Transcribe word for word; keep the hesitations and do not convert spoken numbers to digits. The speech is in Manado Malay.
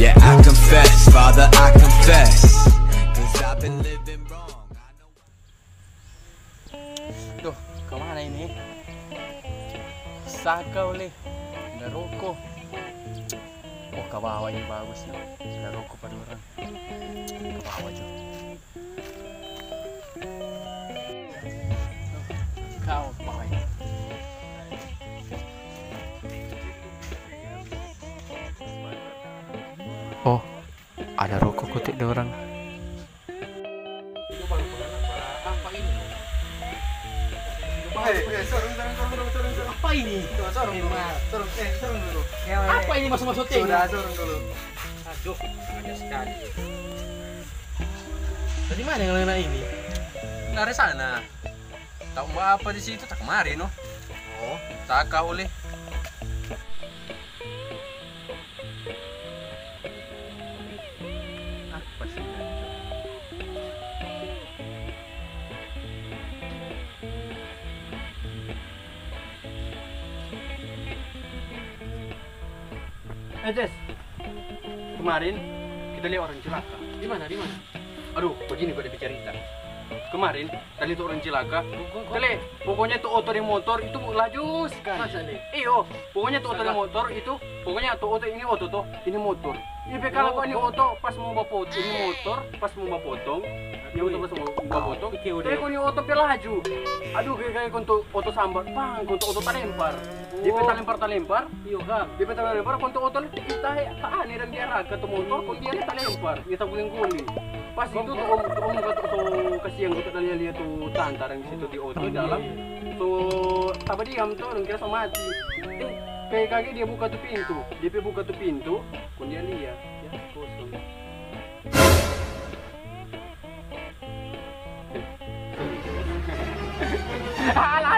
Yeah, I confess, Father, I confess. Cause I've been living wrong. I know. Duh, kemana ini? Saka oleh, ada roko. Oh, ka bawah ini bagus nih. Ada roko pa dua orang. Ka bawah jo. Kau ka bawah ini. Oh, ada roko kote dorang. Apa ini? Eh, eh, sorong, sorong, sorong, sorong, sorong. Apa ini? Tuh, sorong dulu. Sorong, eh, sorong dulu. Apa ini masuk-masuk tengah? Sudah, sorong dulu. Aduh, banyak sekali. Dari mana yang lena ini? Dari sana. Tau mo apa di situ, tak kemari, no. Oh, taka oleh. Apa sih? Eh, Jess, kemarin kita lihat orang cilaka. Di mana? Di mana? Aduh, begini kok dia cerita. Kemarin tadi tu orang cilaka. Kok, kok, kok? Tele, pokoknya tu oto deng motor itu laju sekali. Masa, Le? Iyo, pokoknya tu oto deng motor itu, pokoknya tu oto ini oto toh, ini motor. Ini pe kalo kong ini oto pas mo bapot-, ini motor pas mo bapotong, ini oto pas mo bapotong. Tele kong ini oto pe laju. Aduh, kaya, kaya kong tu oto sambar, pang, kong tu oto talempar. Dia pe talempar-talempar. Iyo, kang. Dia pe talempar, kong tu oto lari, ita he, ka ane dang dia raka tu motor, kong dia lari talempar, dia taguling-guling. Pas itu tu om, tu om kata tu kasiang, kong tu lia-lia tu tanta dang di situ di oto dalam. So, tabadiam tu, dong kira so mati. Eh, pe kage dia buka tu pintu. Dia pe buka tu pintu, kong dia lia, ya, kosong. Alah,